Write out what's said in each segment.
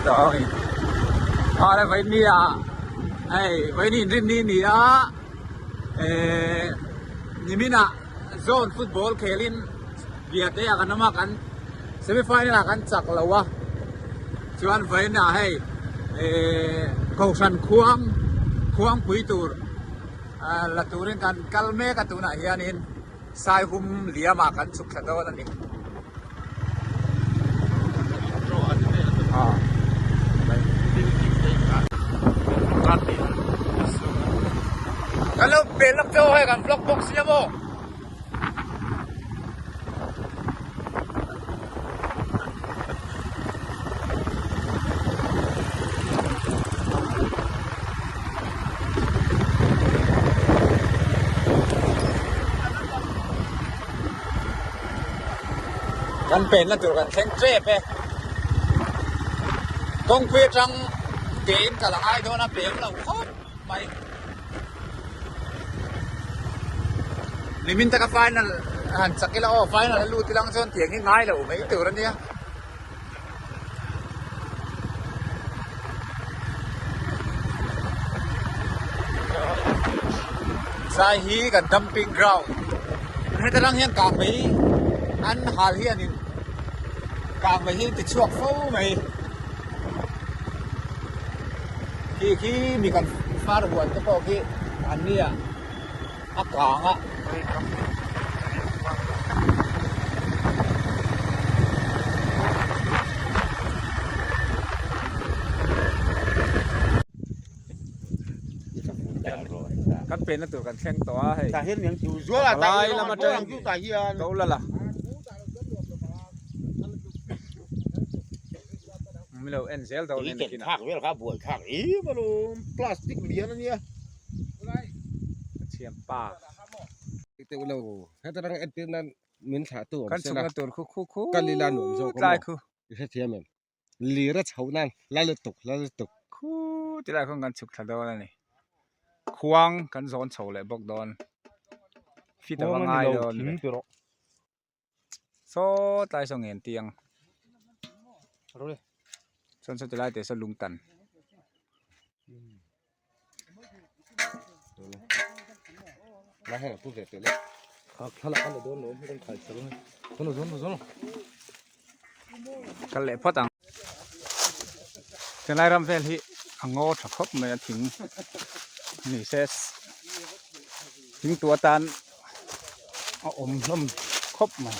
tawh a ni. Awle vawiin ah hei vawiin inrinni a ni a ehh nimin ah zone football khel in biate ah kan awm a kan semi final ah kan chak lo a chuan vawiin ah hei ehh kohhran khuang khuangpui tur la turin kan kal mek a tunah hianin. Saihum liamah kan chhuk thla dawn a ni. Kan lo pel lawk chauh hei kan vlog bawk sia maw. Kan penna tur kan thleng tep e. Kawngpui atang kein kal a ngai dawn a peng lo khawp mai. Nimin taka final han chak ila aw final a lut ilang chuan tiang hi ngai lo mai tur a nia. Sai hi kan dumping ground heta tang hian kang mai an hal hianin kang mai hi ti chhuak fo mai. Khi khi mi kan far huan te pawh khi an nia a kang a. Kan penna tur kan thleng tawh a hei. Palai lam atangin ko la la. Min lo en zel dawn en nakin ah. Thlak vel kha buai thlak em alawm plastic lian ania. Ka thiam pa. Teuh lo heta rang entir nan min thlah tu awm Kan se la chhukna tur khu khu khu kal ila nuam zawk tlai amaw khu. I hrethiam em lir a chho nan la lutuk la lutuk. Khu tilai khawn kan chhuk thla dawn a ni. Khuang kan zawn chho leh bawk dawn. Fit a va ngai dawn ve. Saw tlai saw ngen tiang chuan saw tilai te saw lung tan. Kal leh phawt ang. Chennai ram vel hi a ngaw tha khawp mai a thing ni se thing tu atan a awm hlawm khawp mai.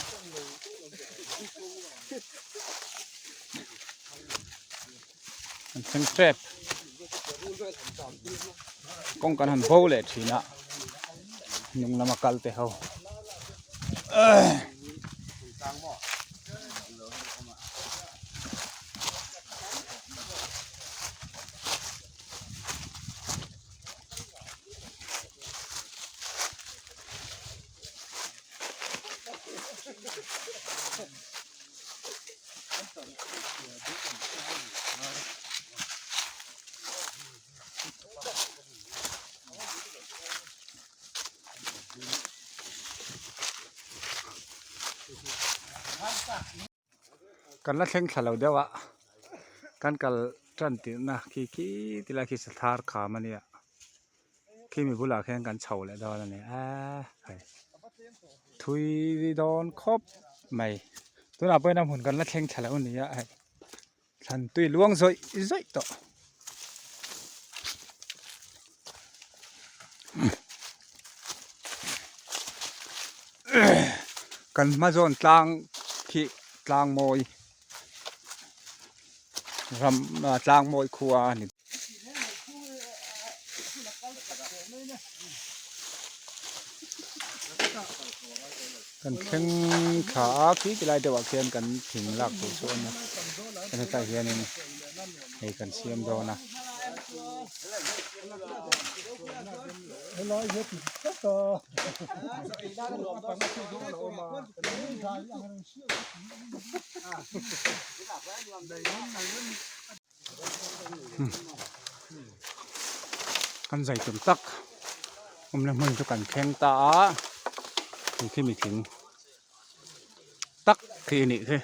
An thleng tep kawng kan han bo leh thin a hnung lama kal te ho. Kan la thleng thla lo deuh a kan kal tan tirhna khi khi ti lai khi sathar kham a nia khimi bulah khian kan chho leh dawn a ni a hei thui dawn khawp mai tunah pawhin a hmun kan la thleng thla lo a ni a hei. Thlan tui luang zawih zawih tawh. Kan hma zawn tlang khi tlang mawi ram tlang mawi khua a ni. Kan thleng thla a khi ti lai deuh ah khian kan thing lak tur chu a awm a chuan hetah hianin hei kan siam dawn a. Kan zai tum tak awmna hmun chu kan thleng ta a hei khi mi thing tak khi a nih khi.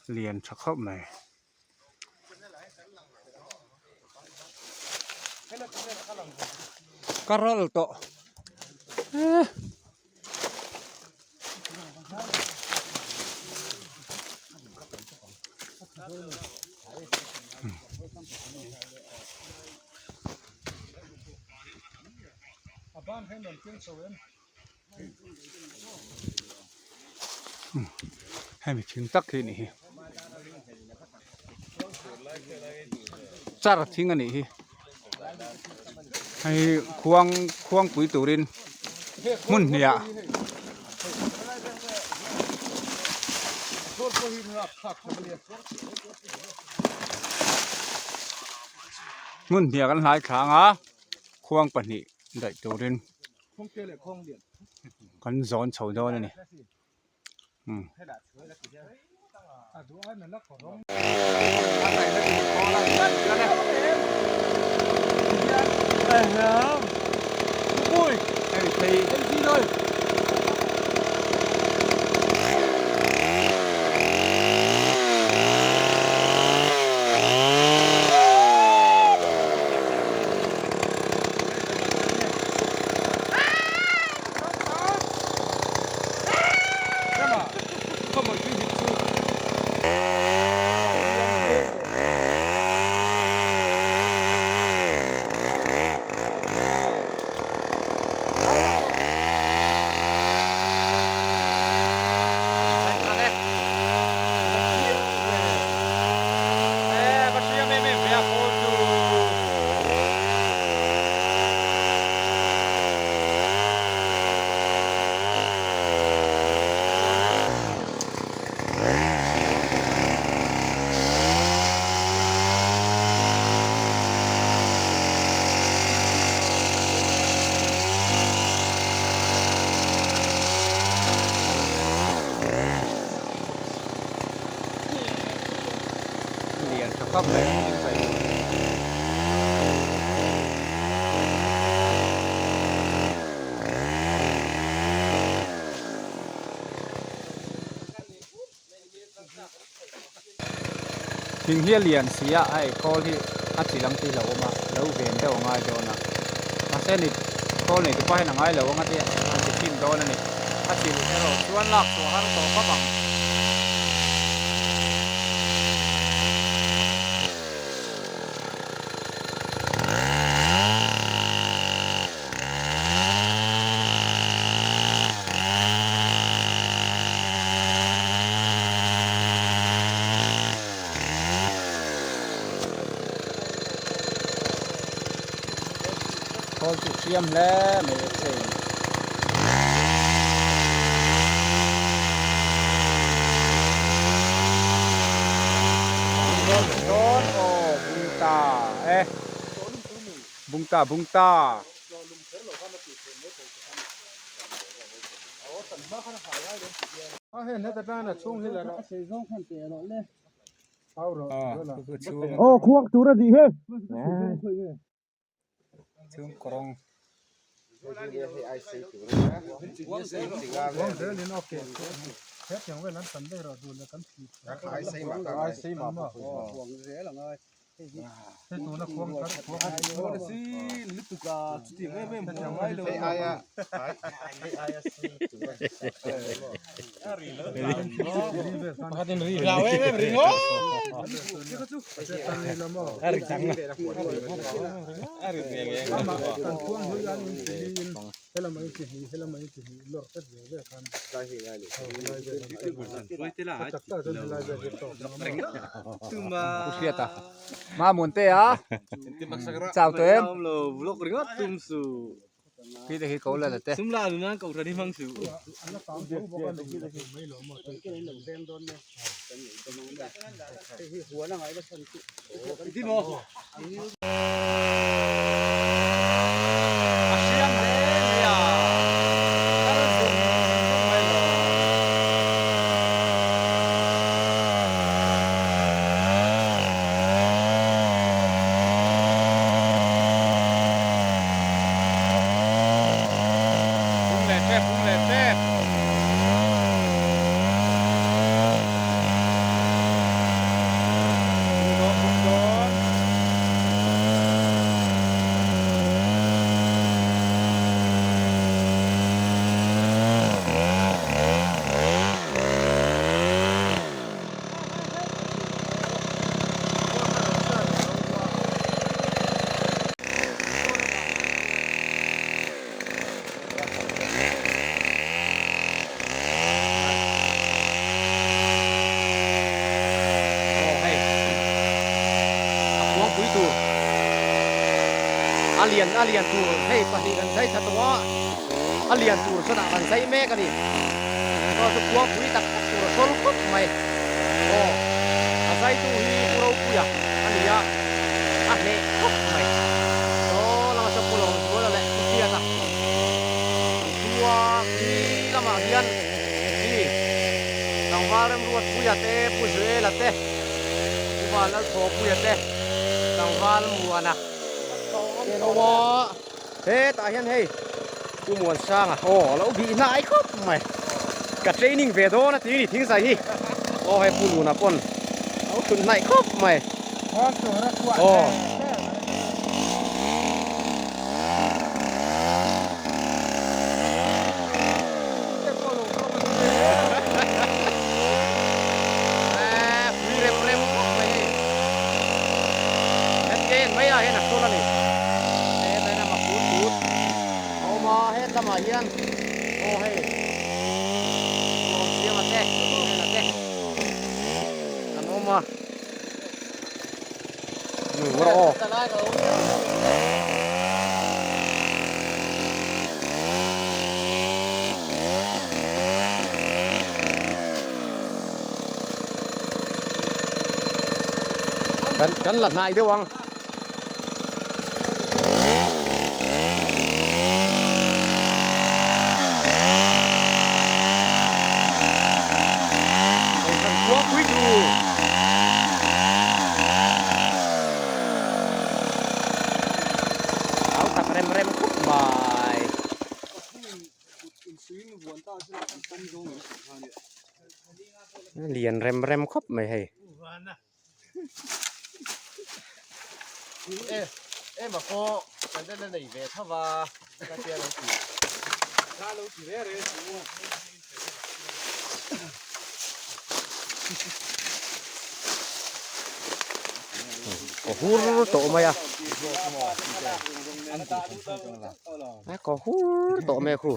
Lian tha khawp mai. Ka ral tawh eh. Hemi thing tak hi a nih hi char thing a nih hi hei khuang khuangpui turin hmun hnih ah. Hmun hnih ah kan hlai thlang a khuang pahnih daih turin. Kan zawn chho dawn a ni. Umm. Lian tha khawp mai Thing hi a lian si a hei khawl hi a chi lam tih hlauhawm a lo ven deuh a ngai dawn a mahse ni khawl nei tupa hian a ngai lo ang a tia an ti thin dawn a ni a chil erawh chuan lak chhuah har tawh khawp ang. Khawl chu hriam hle mai a chain. Dawn aw bung ta e bung ta bung ta. Aw khuak tur a nih hi. Chhung kawrawng. Hriata Mamun te a chau tawh em khi te khi ko la la te A hriam hle mai a, kal zung zung mai lo. Pung leh tep, pung leh tep. A lian a lian tur hei pahnih kan zai thla tawh a, a lian tur chuan kan zai mek a ni. Aw chu khuangpui tak tak tur a sawl khawp mai. Aw a zaitu hi Pu Ropuia a ni a, a hneh khawp mai. Saw lama saw Pu Lawmzuala leh Pu Hriata an thu a, khi lamah hian mi tlangval Remruatpuia te, Pu Zuela te, Pu Vanlalthawpuia te, tlangval Muana Aw hetah hian hei Pu Muansanga aw a lo bih hnai khawp mai ka training ve dawn a ti ni thingzai hi aw hei Pu Luna pawn a lo thut hnaih khawp mai aw. Pui rem rem khawp mai hei hetken mai ah hian a sawl a ni hetah hian a mak tut tut a awm a hetlamah hian aw hei lawm siam a te vel a te an awm a rawh aw. Kan kan la hnai deuh ang. Kan khua pui tu. Au tak rem rem khawp mai. Lian rem rem khawp mai hei. Kaw hur tawh mai a kaw hur tawh mai a khu.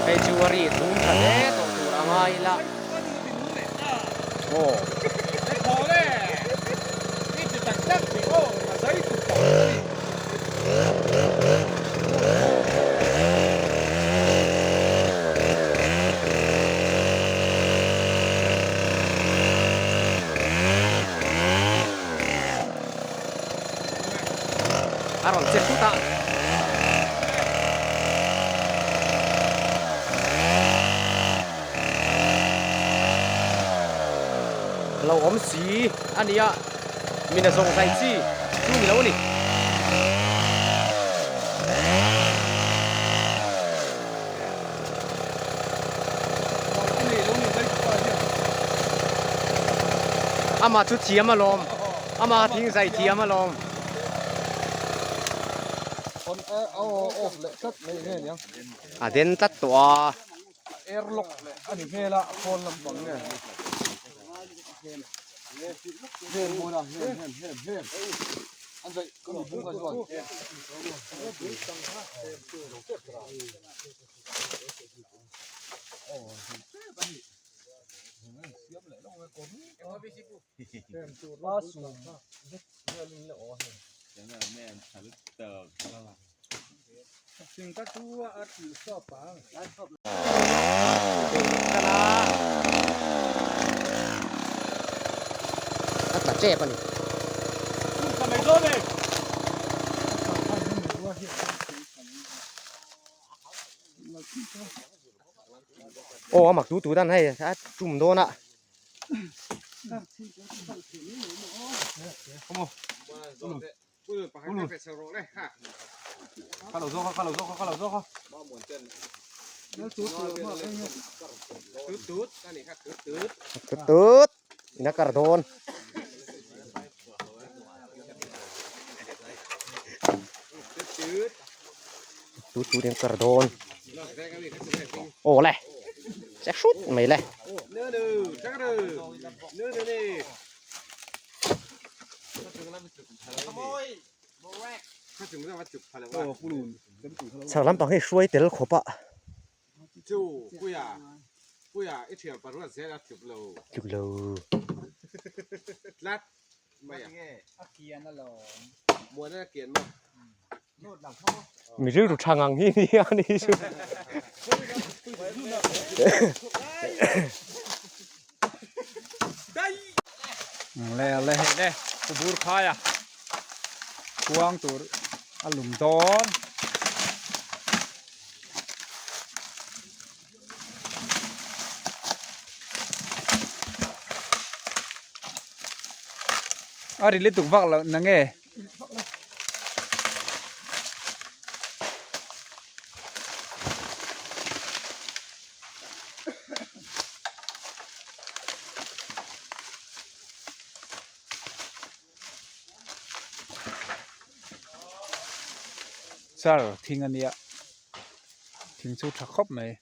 Hei chu a ri thum tha hle tawh tur a ngai ila aw. A rawn che hrut a. Lo awm si a nia mina zawng zai chi chu ni lo a ni. Amah chu thiam alawm ama thing zai thiam alawm. A den tlat tawh a. Airlock a ni hmel a phone lampang nge. A tla tep a ni. Aw a mak tu tu dan hei a tum dawn a. Tut tut ina kar dawn. Tut tut in kar dawn. Aw le. Che hrut mai le. Chhak lampang hi hruai tel khawp a. Puia i thian paruat zel a tluk lo. Tluk lo. Tlat mai a. A kian alawm. Muana a kian maw? Mi rilru tha ngang hi nia a ni chu. Le le hei le kubur khai a khuang tur a lum dawn. A ri lutuk vak loh na nge. Char thing a nia thing chu tha khawp mai.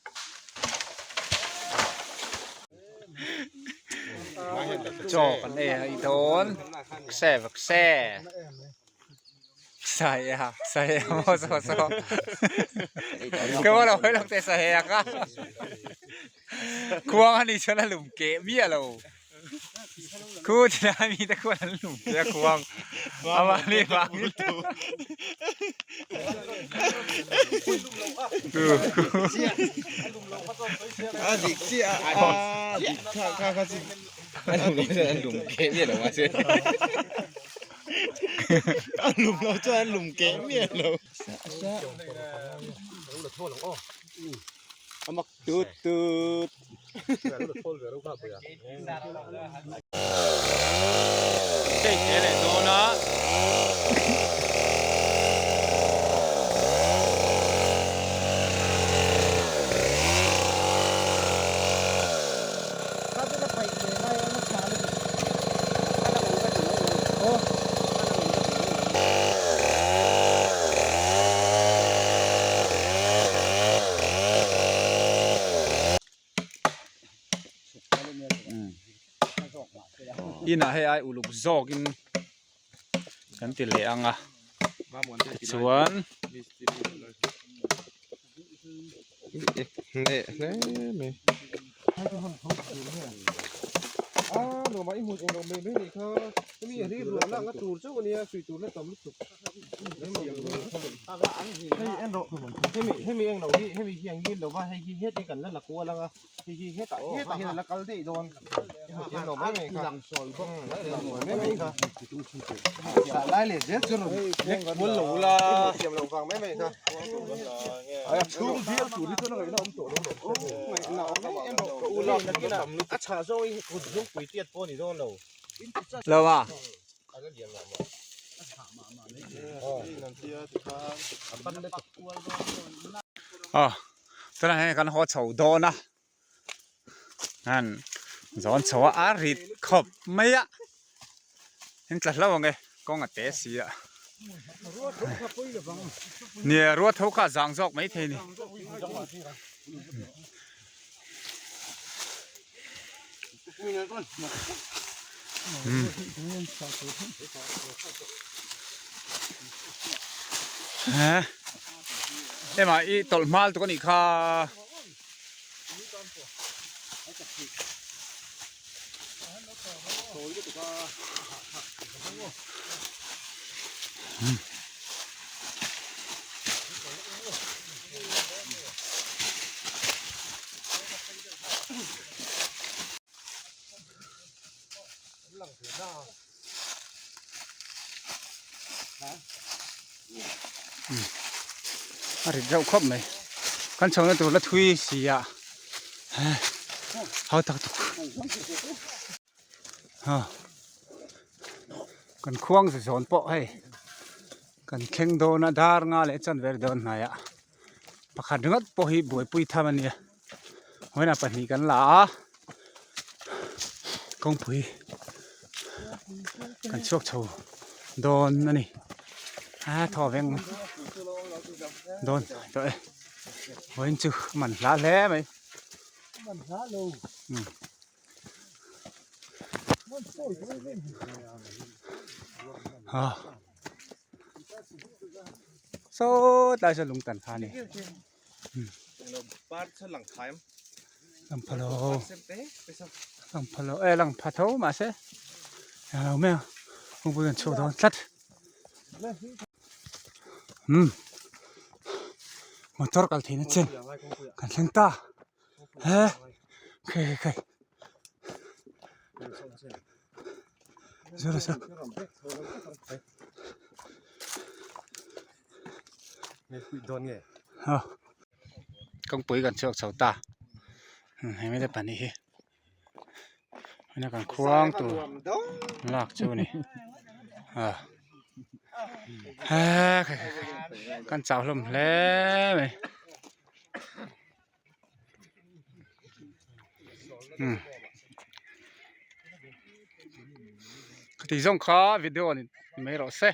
Chaw kan ei a i dawn se vek se sai a sai a maw saw saw ka maw lo hawi lawk teh sa he a ka khuang a nih chuan a lum keh miah lo khu tilai mi te khuan an lum keh a khuang amahni vangin A dik chiah a dik kha kha kha chu a lum lo chuan an lum keh miah lo mahse a lum lo chuan an lum keh miah lo a mak tut tut. Hei te leh dawn a. Inah hei ai uluk zawkin kan ti leh ang a tichuan Lo a. Aw tunah hian kan haw chho dawn a han zawn chho a a rit khawp mai a in tla hlauh ang e kawng a te si a nia ruat ho kha a zang zawk mai thei a ni. Ema i tawlh hmal tuk anih kha. A rit reuh khawp mai kan chhohna tur la thui si a hau tak tuk kan khuang ze zawn pawh hei kan thleng dawn a dar nga leh chuan vel dawn hnaiah pakhat ringawt pawh hi buaipui tham a nia. Vawiinah pahnih kan la a kawngpui kan chhuak chho dawn a ni a thaw veng dawn tawh e vawiin chu a man hla hle mai saw tlai saw lung tan kha a ni. Lang pha lo lang pha lo e lang pha tho mahse eng lo mai a kawngpui kan chhuak dawn tlat umm motor kal theihna chen kan thleng ta he khai khai khai zira sa kawngpui kan chhuak chho ta hei mai te pahnih hi huna kan khuang tur lak chu a ni a kan chau hlawm hle mai khati zawng kha video ni mai rawh se.